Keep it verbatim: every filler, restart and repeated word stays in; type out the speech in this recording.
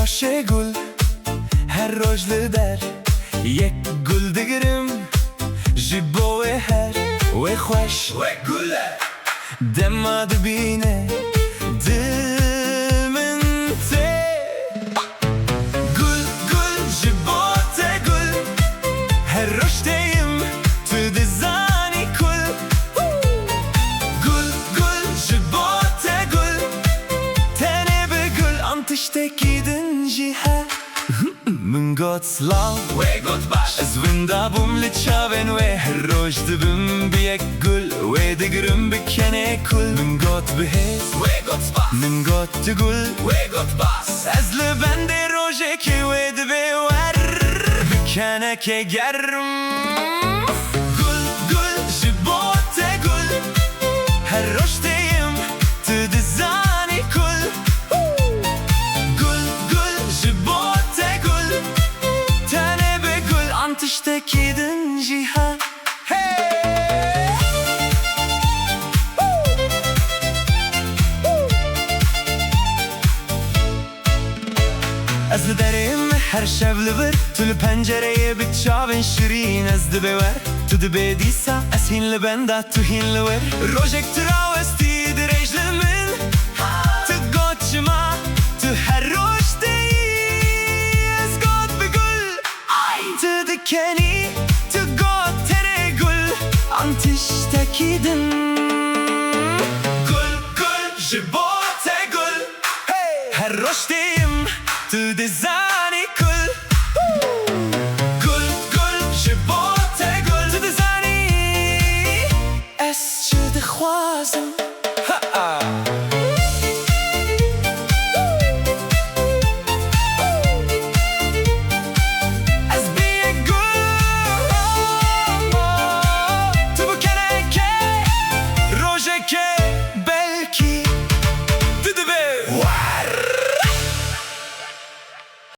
Şê gul, her roj li der yek gul digirim, ji bo wê her wê xweş. Wê gul e. Dema dibîne, dil min tê. Gul, gul, ji bo te gul, her roj tê yim, tu dizanî kul. Gul, gul, ji bo te gul, tenê bi gul an tiştekî din jî he. Min got silav, wê got baş. Ez winda bûm li çavên wê, her roj dibim bi yek gul, wê digirim bi kenê kul. Min got bihêz, wê got spas. Min got tu gul, wê got bas. Ez li bendê rojekê wê dibe wer, bi kenekê germ. Gul, gul, ji bo te gul, her roj tê yim, tu dizanî kul. Gul, gul, ji bo te gul, tenê bi gul an tiştekî din jî he. Hey! Ez li derê me her şev li vir, tu li pencereyê bi çavên şirîn, ez dibe wer, tu dibe dîsa, ez hîn li benda, tu hîn li wir. Rojek tu rawestî dirêj li min, tu got çima, tu her roj tê yî, ez got bi gul. Ay! Tu dikenî, tu got tenê gul, an tiştekî din. Gul, gul, ji bo te gul. Hey! Her roj tê yim, tu dizanî.